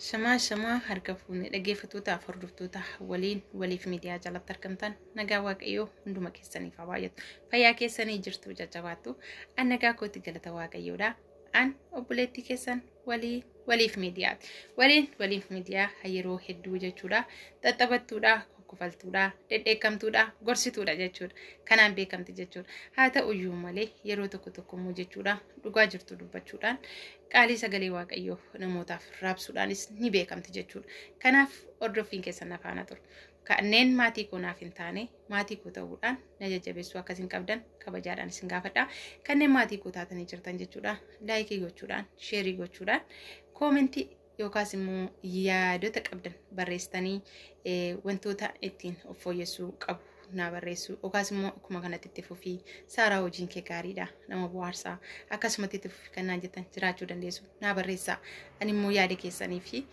Shamaa shamaa harka fuunee dhaggeeffattootaaf hordoftoota waliin waliif miidiyaa jalatti argamtan, nagaa Waaqayyoo hunduma keessaniif haa baay'atu. Fayyaa keessanii jirtu, jajjabaattu. An nagaa kootti, galata Waaqayyoodha. An obboleettii keessan walii waliif miidiyaati. Waliin waliif miidiyaa yeroo hedduu jechuudha. Xaxxabattuudha, kukkufaltuudha, dhedheekkamtuudha, gorsituudha jechuudha. Kanaan beekamti jechuudha. Haa ta'uyyuu malee yeroo tokko tokko immoo jechuudha, dhugaa jirtu dubbachuudhaan, qaalii sagalee Waaqayyoo namootaaf raabsuudhaanis ni beekamti jechuudha. Kanaaf hordoffiin keessan na faana turu. Kanneen maatii koo naaf hin taane maatii koo ta'uudhaan na jajjabeessuu akkasiin qabdan kabajaadhaan isin gaafadha. Kanneen maatii koo taatanii jirtan jechuudha, like gochuudhaan, share gochuudhaan, comment yookaas immoo yaadota qabdan barreessitanii, wantoota ittiin of fooyyessuu qabu naa barreessuu, yookaas immoo akkuma kanatti itti fufii Saaraa, hojiin kee gaariidha, nama bohaarsaa, akkasumatti itti fufii kan naan jettan jiraachuu dandeessu, naa barreessaa. Ani immoo yaada keessanii fi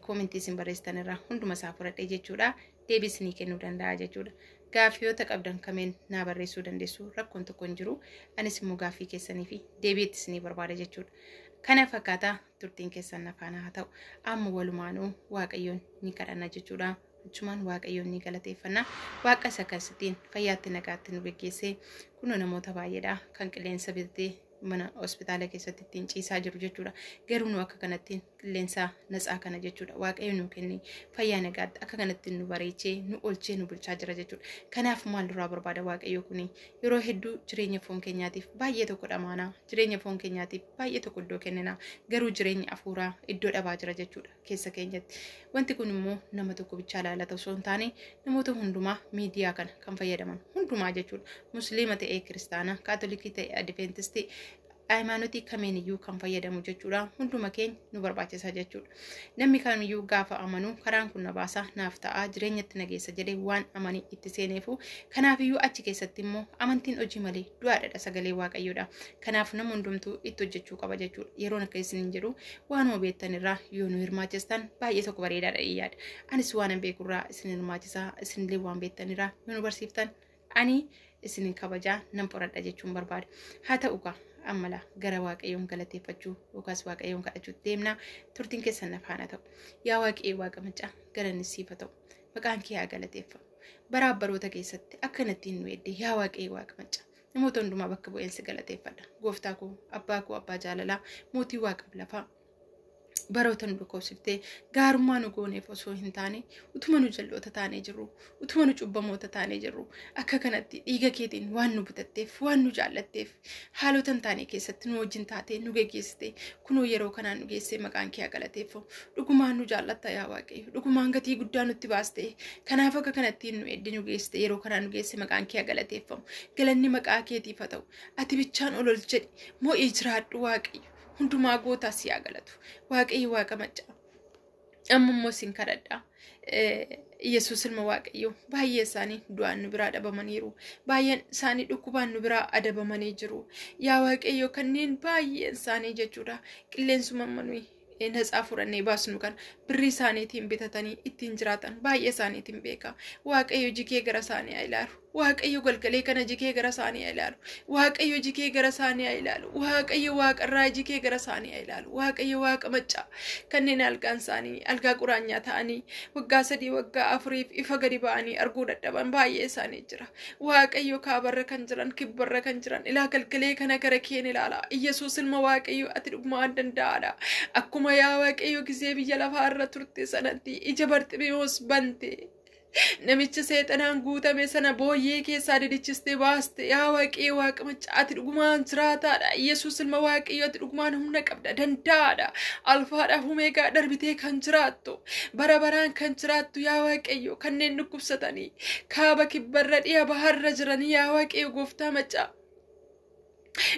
comment isin barreessitan irraa hunduma isaa fudhadhee jechuudha, deebii isinii kennuu danda'a jechuudha. Gaaffiyoota qabdan kameen naa barreessuu dandeessu, rakkoon tokko hin jiru. Anis immoo gaaffii keessanii fi deebii itti isinii barbaada jechuudha. Kana fakkaataa turtiin keessan na faana haa ta'u. Amma walumaanuu Waaqayyoon ni kadhanna jechuudha. Achumaan Waaqayyoon ni galateeffanna. Waaqa isa akkasittiin fayyaatti nagaatti nu geggeessee, kunoo namoota baay'eedha kan qilleensa bitatee mana hospitaala keessatti ittiin ciisaa jiru jechuudha. Garuu nu akka kanattiin qilleensa natsaa kana jechuudha, Waaqayyo nu kenne, fayyaa nagaatti akka kanatti nu bareechee, nu olchee, nu bulchaa jira jechuudha. Kanaaf maal duraa barbaada Waaqayyo kuni? Yeroo hedduu jireenya foon keenyaatiif baay'ee tokko dhamaanaa, jireenya foon keenyaatiif baay'ee tokko iddoo kennina. Garuu jireenya afuuraa iddoo dhabaa jira jechuudha keessa keenyatti. Wanti kun immoo nama tokko bichaa ilaalata osoo hin taane, namoota hundumaa miidiyaa kana kan fayyadaman hundumaa jechuudha. Musliima ta'ee Kiristaana, Kaatolikii ta'ee Adventistii, hayimaanotii kamiin iyyuu kan fayyadamu jechuudha. Hunduma keenya nu barbaachisa jechuudha. Namni kamiyyuu gaafa amanu karaan kun na baasaa, naaf ta'a, jireenyatti na geessa jedhee waan amanii itti seeneefu, kanaafiyyuu achi keessatti immoo amantiin hojii malee du'aadha, sagalee Waaqayyoodha. Kanaaf nama hundumtuu itti hojjechuu qaba jechuudha. Yeroon akka isin jedhu, waanuma beektan irraa yoo nu hirmaachistan baay'ee tokko bareedaadha yaada. Anis waan beekurraa isin hirmaachisaa, isinillee waan beektan irraa yoo nu barsiiftan ani isinin kabajaa nan qoradha jechuun barbaada. Haa ta'u kaa, ammala gara Waaqayyoon galateeffachuu yookaas Waaqayyoon kadhachuutti deemna. Turtiin keessan na faana ta'u. Yaa Waaqayyo Waaqa macaa, galanni siif haa ta'u. Maqaan kee haa galateeffamu. Baraaf baroota keessatti akkanattiin nu eedde, yaa Waaqayyo Waaqa macaa. Namoota hundumaa bakka bu'eensi galateeffadha. Gooftaa koo, abbaa koo, abbaa jaalalaa, mootii waaqaaf lafaa. Baroota nu dhukkubsiftee gaarummaa nu gooneef osoo hin taane, utuma nu jal'oota taanee jirru, utuma nu cubbamoota taanee jirru, akka kanatti dhiiga keetiin waan nu bitatteef, waan nu jaallatteef, haalota hin taane keessatti nu wajjin taatee nu geggeessite, kunoo yeroo kanaan nu geessee, maqaan kee haa galateeffamu. Dhugumaan nu jaallatta yaa Waaqayyo, dhugumaan gatii guddaa nutti baaste, kanaaf akka kanatti nu eddi nu geessite, yeroo kanaan nu geesse, maqaan kee haa galateeffamu. Galanni maqaa keetiif haa ta'u. Ati bichaan ol ol jedhi, mo'ii jiraadhu. Waaqayyo hundumaa gootaa, si haa galatu. Waaqayyo Waaqa maccaa. Amma immoo isin kadhadha. Yesuus ilma Waaqayyo, baay'ee isaanii du'aan nu biraa dhabamaniiru. Baay'een isaanii dhukkubaan nu biraa adabamanii jiru. Yaa Waaqayyo, kanneen baay'een isaanii jechuudha, qilleensuma nuyi natsaa fudhannee baasnu kana birrii isaaniitiin bitatanii ittiin jiraatan baay'ee isaaniitiin beeka. Waaqayyo jikee gara isaanii haa ilaalu. Waaqayyo galgalee kana jikee gara isaanii haa ilaalu. Waaqayyo jikee gara isaanii haa ilaalu. Waaqayyo waaqarraa jikee gara isaanii haa ilaalu. Waaqayyo Waaqa maccaa, kanneen algaan isaanii algaa quraanyaa ta'anii waggaa 3, waggaa 4f ifa gadi ba'anii arguu dadhaban baay'ee isaanii jira. Waaqayyo, kaabarra kan jiran, kibbarra kan jiran, ilaa galgalee kana gara keen ilaala. Yesuus ilma Waaqayyo, ati dhugumaan danda'aadha. Akkuma yaa Waaqayyo gizee biyya lafaa irra turte sanatti ija Barximiyoos bante, namicha seexanaan guutame sana booyyee keessaa didichistee baaste, yaa Waaqayyo Waaqa maccaa, ati dhugumaan jiraataadha. Yesuus ilma Waaqayyo, ati dhugumaan humna qabda, danda'aadha. Alfaadhaaf Omeegaa, darbitee kan jiraattu, bara baraan kan jiraattu, yaa Waaqayyo, kanneen dhukkubsatanii kaaba, kibbarra, dhiya, baharra jiranii, yaa Waaqayyo gooftaa maccaa,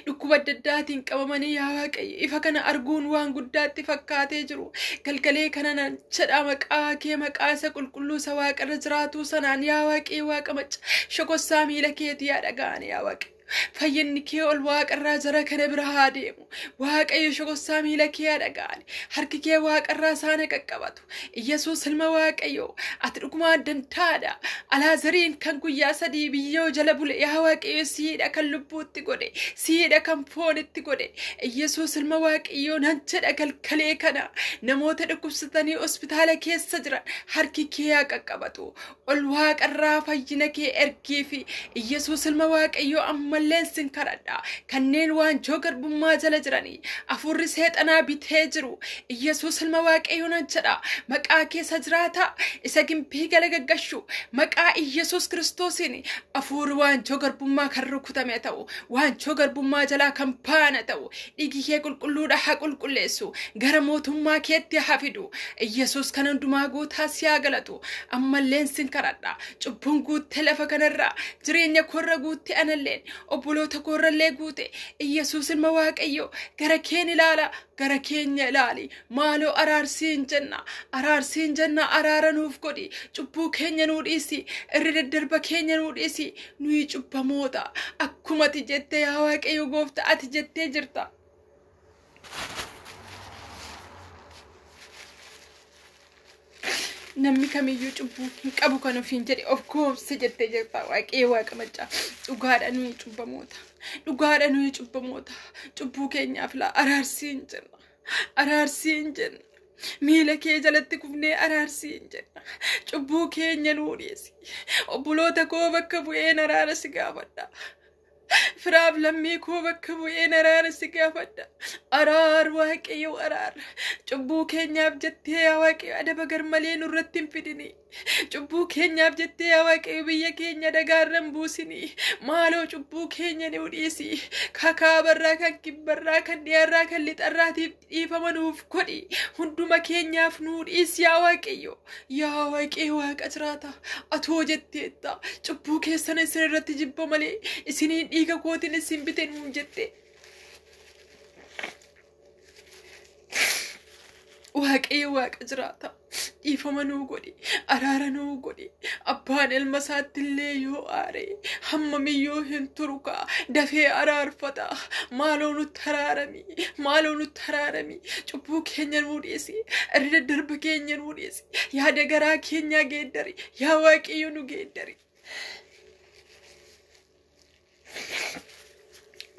dhukkuba adda addaatiin qabamanii, yaa Waaqayyo, ifa kana arguun waan guddaatti fakkaatee jiru. Galgalee kana nan jedha, maqaa kee, maqaa isa qulqulluu isa waaqarra jiraatu sanaan, yaa Waaqayyo Waaqa macca, shokossaa miila keetii yaa dhaga'an, yaa Waaqayyo. Fayyinni kee ol waaqarraa jara kana bira haa deemu. Waaqayyo shokossaa miila kee haa dhaga'ani. Harki kee waaqarraa isaan qaqqabatu. Iyyasuus ilma Waaqayyoo, ati dhugumaan danda'aadha. Alaazariin kan guyyaa 3 biyyoo jala bule, yaa Waaqayyo, siidha kan lubbuutti godhe, siidha kan foonitti godhe. Iyyasuus ilma Waaqayyoo nan jedha, galgalee kana namoota dhukkubsatanii hospitaala keessa jiran harki kee haa qaqqabatu. Ol waaqarraa fayyina kee ergiifi. Iyyasuus ilma Waaqayyoo, ammallee sin kadhadha. Kanneen waanjoo garbummaa jala jiranii afurri seexanaa bitee jiru. Iyyasuus ilma Waaqayyoo nan jedha. Maqaa keessa jiraata isa gimbii gala gaggashu, maqaa Iyyasuus Kiristoosiin afuurri waanjoo garbummaa kan rukutame ta'u, waanjoo garbummaa jalaa kan baana ta'u, dhiigi kee qulqulluudha haa qulqulleessu, gara mootummaa keetti haa fidu. Iyyasuus kan hundumaa gootaa si haa galatu. Ammalleen sin kadhadha. Cubbuun guuttee lafa kanarraa, jireenya koorra guutte, analleen obboloota koorrallee guute. Iyyasuus ilma Waaqayyoo, gara keen ilaala, gara keenya ilaali. Maaloo araarsiin jenna, araarsiin jenna, araara nuuf godhi. Cubbuu keenya nuu dhiisi, irri daddarba keenya nuu dhiisi. Nuyi cubbamoota akkuma ati jette, yaa Waaqayyo goofta, ati jettee jirta. Namni kamiyyuu cubbuu hin qabu kan ofiin jedhe of goomse jettee jirta, Waaqayyo Waaqa maccaa. Dhugaadha, nuyi cubbamoota. Dhugaadha, nuyi cubbamoota. Cubbuu keenyaaf laa araarsiin jenna. Araarsiin jenna. Miila kee jalatti kufnee araarsiin jenna. Cubbuu keenya nuu dhiisi. Obboloota koo bakka bu'een araara si gaafadha. Firaaf lammii koo bakka bu'een araara si gaafadha. Araar, Waaqayyo, araar. Cubbuu keenyaaf jettee, yaa Waaqayyo, adaba garmalee nurratti hin fidini. Cubbuu keenyaaf jettee, yaa Waaqayyo, biyya keenya dagaarra hin buusini. Maaloo cubbuu keenya nu dhiisi. Kakaabarraa, kan kibbarraa, kan dhiyaarraa, kan lixarraatiif dhiifama nuuf godhi. Hunduma keenyaaf nuu dhiisi, yaa Waaqayyo. Yaa Waaqayyo Waaqa jiraata. Atoo jetteetta. Cubbuu keessan isin irratti jibba malee isiniin dhiiga kootiin isin bite nuun jette. Waaqayyo Waaqa jiraata. Dhiifama nuu godhi. Araara nuu godhi. Abbaan ilma isaatti illee yoo aare hammamiyyuu hin turu kaa, dafee araarfata. Maaloo nutti araarami. Maaloo nutti araarami. Cubbuu keenya nuu dhiisi. Irri daddarba keenya nuu dhiisi. Yaada garaa keenyaa geeddari. Yaa Waaqayyo, nu geeddari.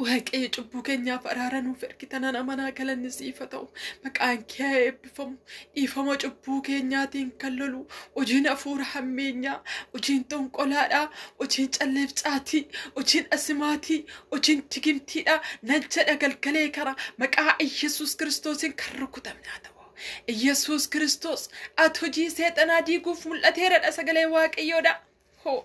Waaqayyo, cubbuu keenyaaf araara nuuf ergitanan amanaa, galanni siif haa ta'u. Maqaan kee haa eebbifamu. Dhiifama cubbuu keenyaatiin kan lolu hojiin hafuura hammeenyaa, hojiin xonqolaadhaa, hojiin calleef caatii, hojiin asimaatii, hojiin tigimtiidha. Nan jedha, galgalee kana maqaa Iyyasuus Kiristoosiin kan rukutamne haa ta'u. Iyyasuus Kiristoos, ati hojii seexanaa diiguuf mul'ateeradha sagalee Waaqayyoodha. Hoo.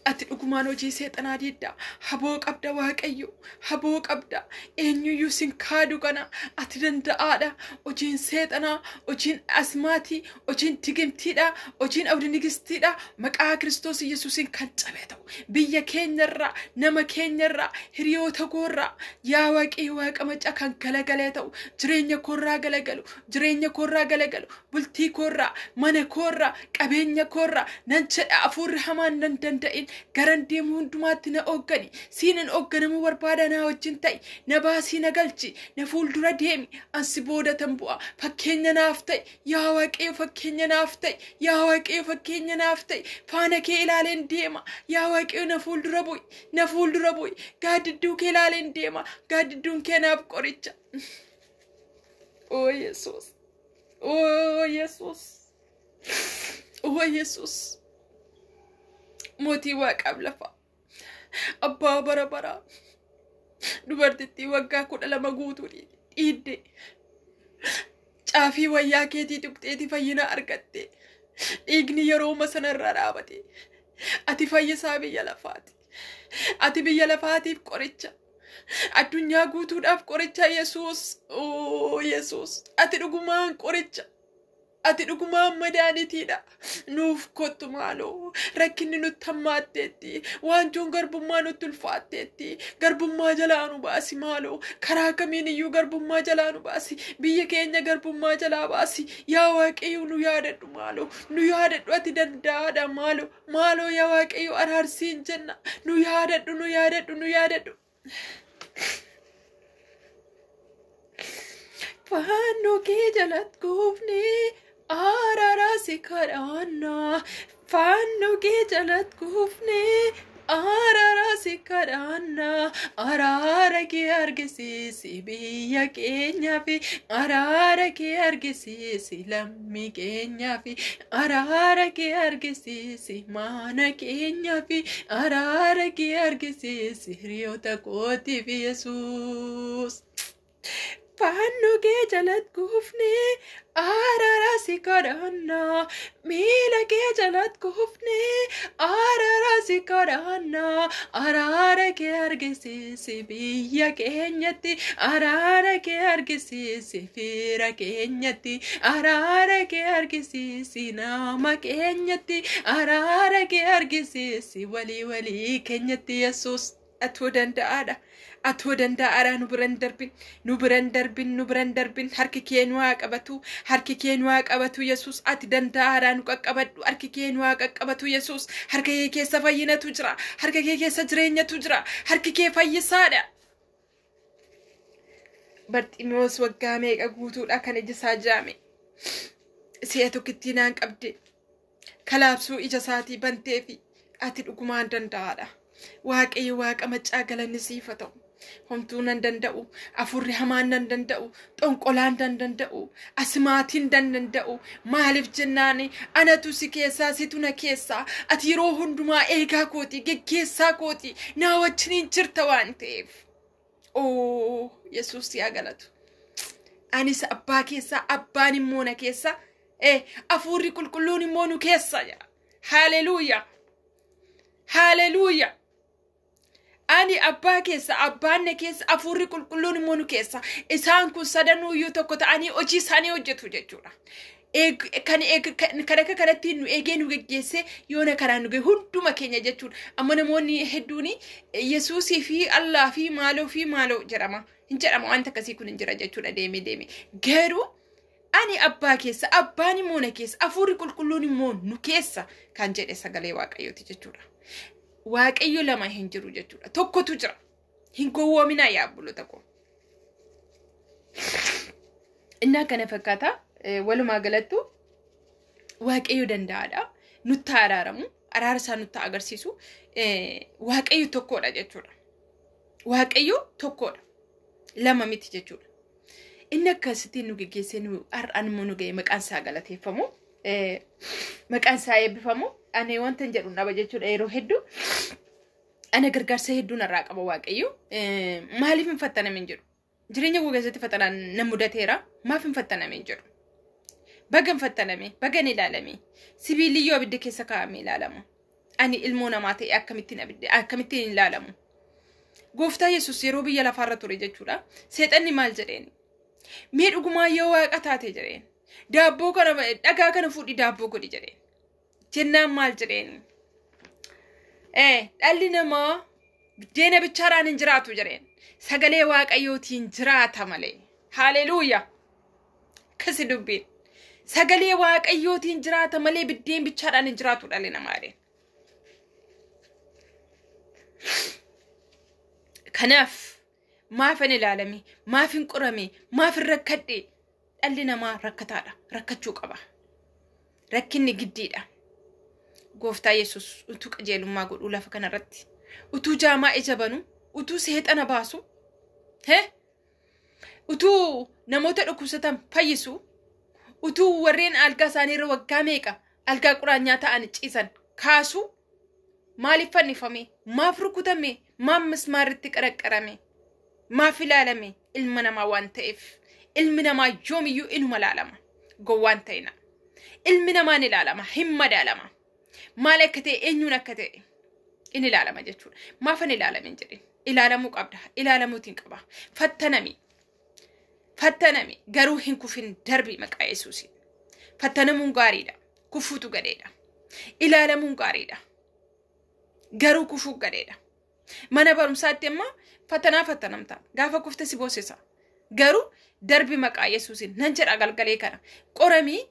Ati dhugumaan hojii seexanaa diidda. Haboo qabda, Waaqayyo. Haboo qabda. Eenyuyyuu sin kaadu kana. Ati danda'aadha. Hojiin seexanaa, hojiin asmaatii, hojiin tigimtiidha, hojiin awdinigistiidha. Maqaa Kiristoos Yesuusiin kan cabe ta'u. Biyya keenyarraa, nama keenyarraa, hiriyoota koorraa, yaa Waaqayyo Waaqa macca, kan galagalee ta'u. Jireenya koorraa galagalu, jireenya koorraa galagalu, bultii koorraa, mana koorraa, qabeenya koorraa, nan jedha, hafuurri hamaan nan danda'in. Garan deemu hundumaatti na hooggani. Siinin hoogganamuu barbaada, na wajjin ta'i, na baasii, na galchi, na fuuldura deemi, ansi booda tan bu'a. Fakkeenya naaf ta'i, yaa Waaqayyo, fakkeenya naaf ta'i, yaa Waaqayyo, fakkeenya naaf ta'i. Faana kee ilaaleen deema, yaa Waaqayyo, na fuuldura bu'i, na fuuldura bu'i. Gaaddidduu kee ilaaleen deema, gaaddidduun kee naaf qoricha. Oo Yesuus, oo Yesuus, oo Yesuus, mootii waaqaaf lafaa, abbaa bara baraa, dubartittii waggaa 12 guutuu dhiidde caafii wayyaa keetii tuqxeeti fayyina argatte. Dhiigni yerooma sanarraa dhaabate. Ati fayyisaa biyya lafaati. Ati biyya lafaatiif qoricha, addunyaa guutuudhaaf qoricha. Yesuus, oo Yesuus, ati dhugumaan qoricha. Ati dhugumaan madaanitiidha. Nuuf kottu maaloo. Rakkinni nutti hammaatteetti. Waanjoon garbummaa nutti ulfaatteetti. Garbummaa jalaa nu baasi maaloo. Karaa kamiin iyyuu garbummaa jalaa nu baasi. Biyya keenya garbummaa jalaa baasi. Yaa Waaqayyo nu yaadadhu maaloo. Nu yaadadhu, ati danda'aadha maaloo. Maaloo yaa Waaqayyo araarsiin jenna. Nu yaadadhu, nu yaadadhu, nu yaadadhu. Fannoo kee jalatti kufnee araara si kadhannaa. Fannoo kee jalatti kufnee araara si kadhannaa. Araara kee argisiisi biyya keenyaaf. Araara kee argisiisi lammii keenyaaf. Araara kee argisiisi mana keenyaaf. Araara kee argisiisi hiriyoota kootiif Yesuus. Fannoo kee jalatti kufnee araara si kadhannaa. Miila kee jalatti kufnee araara si kadhannaa. Araara kee argisiisi biyya keenyatti. Araara kee argisiisi fira keenyatti. Araara kee argisiisi nama keenyatti. Araara kee argisiisi walii walii keenyatti Yesuus. Atoo danda'aadha. Atoo danda'aadha, nu biran darbin, nu biran darbin, nu biran darbin. Harki kee nu haa qabatu, harki kee nu haa qabatu Yesuus. Ati danda'aadha, nu qaqqabadhu, harki kee nu haa qaqqabatu Yesuus. Harka kee keessa fayyinatu jira, harka kee keessa jireenyatu jira, harki kee fayyisaadha. Barximoos waggaa meeqa guutuudha kan ija isaa jaame. Si'a tokkittii naan qabde. Kalaabsuu ija isaatii banteefi ati dhugumaan danda'aadha. Waaqayyo Waaqa maccaa galanni siif haa ta'u. Homtuu nan danda'u, afurri hamaan nan danda'u, xonqolaan nan danda'u, asmaatiin nan danda'u. Maaliif jennaan anatu si keessaa, situ na keessaa. Ati yeroo hundumaa eegaa kooti, geggeessaa kooti, naa wajjiniin jirta waan ta'eef. Oo Yesuus yaa galatu. Anis abbaa keessaa, abbaan immoo na keessa, afuurri qulqulluun immoo nu keessa jedha. Haaleluuyaa. Haaleluuyaa. Ani abbaa keessa, abbaan na keessa, afuurri qulqulluun immoo nu keessa. Isaan kun sadanuuyyuu tokko ta'anii hojii isaanii hojjetu jechuudha. Kan akka kanatti nu eegee nu geggeessee yoona karaan nu gahe hunduma keenya jechuudha. Amma namoonni hedduun Yesuusii fi Allaa fi maaloo fi maaloo jedhama. Hin jedhama, wanta akkasii kun hin jira jechuudha deemee deemee. Garuu ani abbaa keessa, abbaan immoo na keessa, afuurri qulqulluun immoo nu keessa kan jedhe sagalee Waaqayyooti jechuudha. Waaqayyo lama hin jiru jechuudha. Tokkotu jira. Hin gowwoominaa yaa obboloota koo. Innaa kana fakkaata. Walumaa galattu Waaqayyo danda'aadha. Nutti araaramu. Araara isaa nutti agarsiisu. Waaqayyo tokkodha jechuudha. Waaqayyo tokkodha. Lama miti jechuudha. Inni akkasittiin nu geggeessee nu har'aan immoo nu ga'e, maqaan isaa galateeffamu. Maqaan isaa eebbifamu. Ani wanta hin jedhu dhaba jechuudha yeroo hedduu. Ana gargaarsa hedduu narraa qaba Waaqayyo. Maaliif hin fattaname hin jedhu. Jireenya koo keessatti fattanaan na mudateera. Maaf hin fattaname hin jedhu. Baga hin fattaname, baga hin ilaalame. Sibiiliyyoo abidda keessa kaa'amee ilaalama. Ani ilmoo namaa ta'e akkamittiin abidda akkamittiin ilaalamu? Gooftaa Yesuus yeroo biyya lafaarra ture jechuudha. Seexanni maal jedheen? Mee dhugumaa yoo waaqa taate jedheen. Daabboo kana, dhagaa kana fuudhi daabboo godhi jedheen. Jennaan maal jedheen? Dhalli namaa biddeena bichaadhaan hin jiraatu jedheen. Sagalee Waaqayyootiin jiraata malee. Haaleluuyaa. Akkasi dubbiin. Sagalee Waaqayyootiin jiraata malee biddeen bichaadhaan hin jiraatu dhalli namaa jedheen. Kanaaf maafan ilaalame, maaf hin qorame, maaf hin rakkadhe? Dhalli namaa rakkataadha. Rakkachuu qaba. Rakkinni giddiidha. Gooftaa Yesuus utuu qajeelummaa godhuu lafa kanarratti, utuu jaamaa ija banu, utuu seexana baasu, utuu namoota dhukkubsatan fayyisu, utuu warreen algaa isaanii irra waggaa meeqa algaa quraanyaa ta'an ciisan kaasu, maaliif fannifame? Maaf rukutame? Maaf mismaarritti qaraqqarame? Maaf ilaalame? Ilma namaa waan ta'eef. Ilmi namaa yoomiyyuu inuma ilaalama. Gowwaan ta'ina. Ilmi namaa ni ilaalama, hin madaalama. Maal akka ta'e, eenyuun akka ta'e in ilaalama jechuudha. Maafan ilaalame hin jedhin. Ilaalamuu qabda. Ilaalamuutiin qaba. Fattanami. Fattanami. Garuu hin kufin, darbi maqaa Yesuusiin. Fattanamuun gaariidha. Kufuutu gadheedha. Ilaalamuun gaariidha. Garuu kufuu gadheedha. Mana barumsaatti amma fattanaa fattanamta. Gaafa kufte si boosisa. Garuu darbi maqaa Yesuusiin nan jedha galgalee kana. Qoramii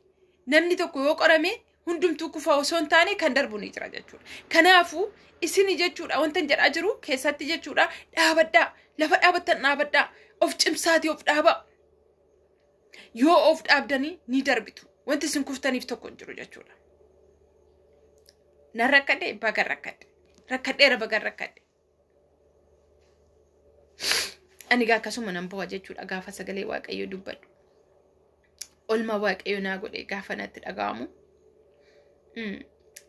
namni tokko yoo qorame hundumtuu kufaa osoo hin taane kan darbu ni jira jechuudha. Kanaafuu isin jechuudha wanta jedhaa jiru keessatti jechuudha dhaabadhaa. Lafa dhaabattan dhaabadhaa. Of cimsaatii of dhaabaa. Yoo of dhaabdanii ni darbitu. Wanti isin kuftaniif tokko hin jiru jechuudha. Nan rakkadhe bagan rakkadhe. Rakkadheera bagan rakkadhe. Ani gaa akkasuma nan bo'a jechuudha gaafa sagalee Waaqayyoo dubbadhu. Olma Waaqayyoo naa godhe gaafa natti dhaga'amu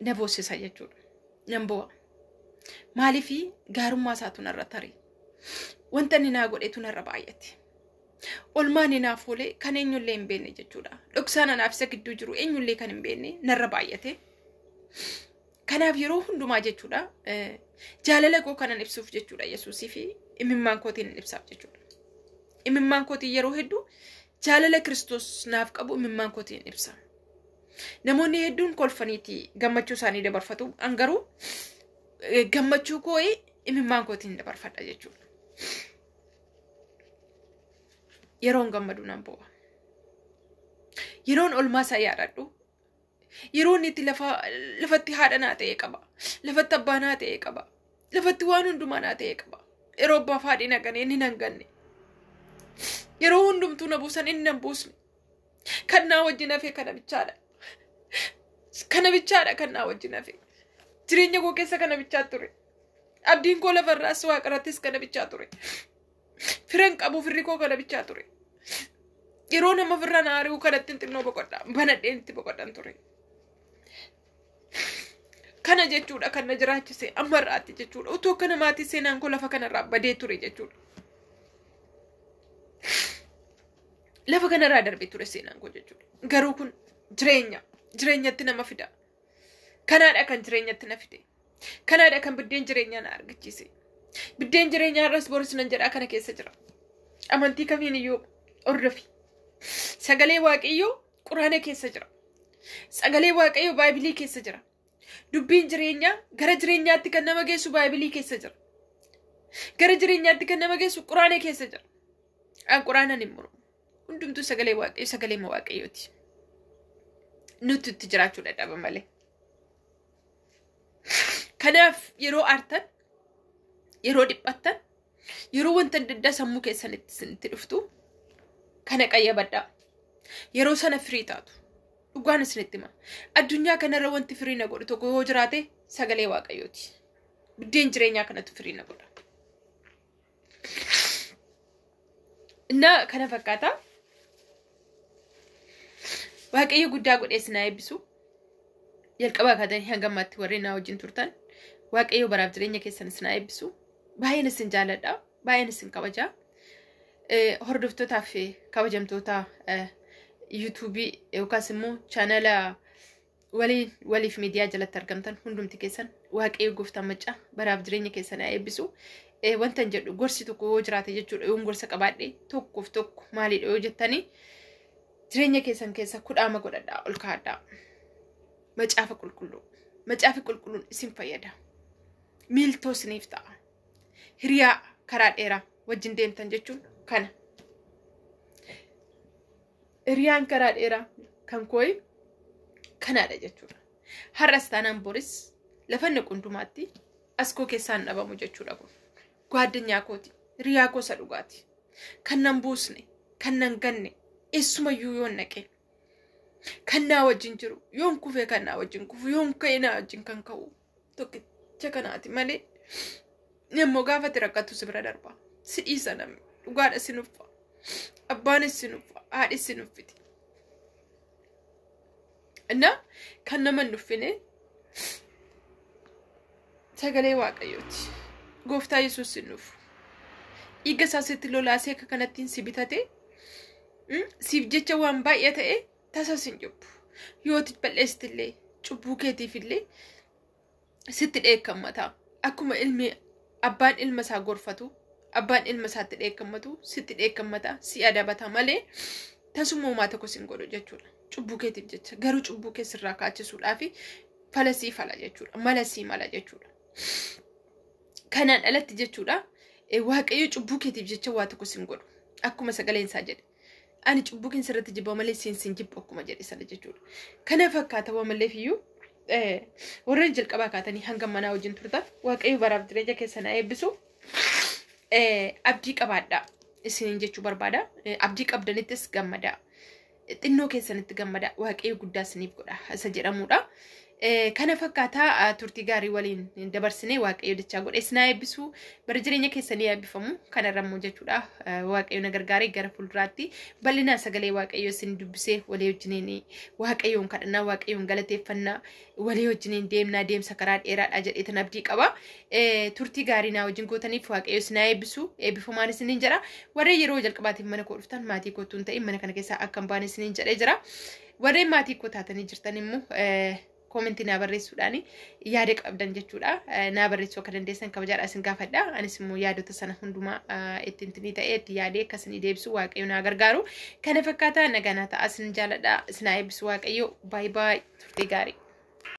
na boossisa jechuudha. Nan bo'a. Maaliifii gaarummaa isaatu narra tare. Wanta inni naa godhetu narra baay'ate. Olmaan inni naaf oole kan eenyullee hin beekne jechuudha. Dhoksaan anaaf isa gidduu jiru eenyullee kan hin beekne narra baay'ate. Kanaaf yeroo hundumaa jechuudha jaalala koo kanan ibsuuf jechuudha Yesuusii fi imimmaan kootiin ibsaaf jechuudha. Imimmaan kootiin yeroo hedduu jaalala Kiristoos naaf qabu imimmaan kootiin ibsa. Namoonni hedduun kolfaniiti gammachuu isaanii dabarfatu. An garuu gammachuu koo imimmaan kootiin dabarfadha jechuudha. Yeroon gammadu nan bo'a. Yeroon olmaa isaa yaadadhu. Yeroo inni itti lafatti haadha naa ta'e qaba. Lafatti abbaa naa ta'e qaba. Lafatti waan hundumaa naa ta'e qaba. Yeroo abbaaf haadhi na gane inni nan ganne. Yeroo hundumtuu na buusan inni nan buusne. Kan naa wajjin hafe kana bichaadha. Kana bichaadha kan naa wajjin hafe. Jireenya koo keessa kana bichaa ture. Abdiin koo lafarraas waaqarrattis kana bichaa ture. Firan qabu firri koo kana bichaa ture. Yeroo nama firra na ari'u kanatti xinnoo boqodha. Banadheen itti boqodhan ture. Kana jechuudha kan na jiraachise amma irraatti jechuudha. Utuu akka namaatti seenaan koo lafa kanarraa badee ture jechuudha. Lafa kanarraa darbee ture seenaan koo jechuudha. Garuu kun jireenya. Jireenyatti nama fida. Kanaadha kan jireenyatti na fide. Kanaadha kan biddeen jireenyaa na argachiise. Biddeen jireenyaa irras boris nan jedhaa kana keessa jira. Amantii kamiin iyyuu hordofi. Sagalee Waaqayyoo Quraana keessa jira. Sagalee Waaqayyoo Baaybilii keessa jira. Dubbiin jireenyaa gara jireenyaatti kan nama geessu Baaybilii keessa jira. Gara jireenyaatti kan nama geessu Quraana keessa jira. An Quraanaan hin mormu. Hundumtuu sagalee Waaqayyoo sagalee Waaqayyooti. Nuti itti jiraachuu dadhaba malee. Kanaaf yeroo aartan, yeroo dhiphattan, yeroo wanta adda addaa sammuu keessanitti isinitti dhuftu kana qayyabadhaa. Yeroo sana firii taatu. Dhugaan isinitti hima. Addunyaa kanarra wanti firii na godhu tokko yoo jiraate sagalee Waaqayyooti. Biddeen jireenyaa kanatu firii na godha. Innaa kana fakkaata. Waaqayyo guddaa godhee isin haa eebbisu. Jalqabaa kaatanii hanga ammaatti warreen na wajjin turtan Waaqayyo baraaf jireenya keessan isin haa eebbisu. Baay'een isin jaalladha. Baay'een isin kabaja. Hordoftootaa fi kabajamtoota yuutuubii yookaas immoo chaanala waliin waliif miidiyaa jalatti argamtan hundumti keessan Waaqayyo gooftaan maccaa baraaf jireenya keessan haa eebbisu. Wanta hin jedhu gorsi tokko yoo jiraate jechuudha yoon gorsa qabaadhe tokkoof tokko maalidha yoo jettanii jireenya keessan keessa kudhaama godhadhaa ol kaa'adhaa. Macaafa qulqulluu. Macaafi qulqulluun isin fayyada. Miiltoo isiniif ta'a. Hiriyaa karaa dheeraa wajjin deemtan jechuun kana. Hiriyaan karaa dheeraa kan kooyi kanaadha jechuudha. Har'as taanaan boris lafa inni qundumaatti as koo keessaan dhabamu jechuudha kun. Gwaaddanyaa kooti. Hiriyaa koo isa dhugaati. Kan nan buusne, kan nan ganne, eessumayyuu yoon naqe. Kan naa wajjin jiru, yoon kufee kan naa wajjin kufu, yoon ka'e naa wajjin kan ka'u. Tokkicha kanaati malee. Immoo gaafa ati rakkattu si bira darba. Si dhiisa namni. Dhugaadha si nuffa. Abbaanis si nuffa. Haadhis si nuffiti. Innaa kan nama hin nuffine sagalee Waaqayyooti. Gooftaa Yesuus si nufu. Dhiiga isaa sitti lolaasee akka kanattiin si bitate siif jecha waan baay'ee ta'e tasa sin cubbu. Yoo ati balleessitillee cubbuu keetiifillee sitti dheekkammata. Akkuma ilmi abbaan ilma isaa gorfatu abbaan ilma isaatti dheekkammatu sitti dheekkammata si adabata malee tasuma homaa tokko sin godhu jechuudha. Cubbuu keetiif jecha garuu cubbuu kee sirraa kaachisuudhaaf fala sii fala jechuudha. Mala sii mala jechuudha. Kanaan alatti jechuudha, Waaqayyo cubbuu keetiif jecha waa tokko sin godhu. Akkuma sagaleen isaa jedhe. Ani cubbuu kee sirratti jibba malee siin sin jibbu akkuma jedhe sana jechuudha. Kana fakkaata. Waan malleef iyyuu warreen jalqabaa kaatanii hanga manaa wajjin turtan, Waaqayyo baraaf jireenya keessan haa eebbisu. Abdii qabaadhaa isiniin jechuu barbaada. Abdii qabdanittis gammadaa. Xinnoo keessanitti gammadaa. Waaqayyo guddaa isiniif godha isa jedhamudha. Kana fakkaataa turtii gaarii waliin dabarsinee, Waaqayyo dachaa godhe isin haa eebbisu. Bara jireenya keessanii eebbifamu. Kanarra immoo jechuudha, Waaqayyo na gargaaree gara fuulduraatti bal'inaan sagalee Waaqayyo isin dubbisee walii wajjiniin Waaqayyoon kadhannaa, Waaqayyoon galateeffannaa walii wajjiniin deemnaa, deemsa karaa dheeraadha jedheetan abdii qaba. Turtii gaarii naa wajjin gootaniif Waaqayyo isin haa eebbisu. Eebbifamaan isiniin jedha. Warreen yeroo jalqabaatiif mana koo dhuftan, maatii kootuu hin ta'in, mana kana keessaa akka hin baane isiniin jedhee jira. Warreen maatii koo taatanii jirtan immoo koomentii naa barreessuudhaan yaada qabdan jechuudha. Naa barreessuu akka dandeessan kabajaadha isin gaafadha. Anis immoo yaadota sana hundumaa ittiin tinii ta'ee itti yaadee akka isinii deebisu Waaqayyo naa gargaaru. Kana fakkaataa, nagaa naa ta'a, isin jaaladha. Isin haa eebbisu Waaqayyo. Baay'ee baay'ee turtii gaarii.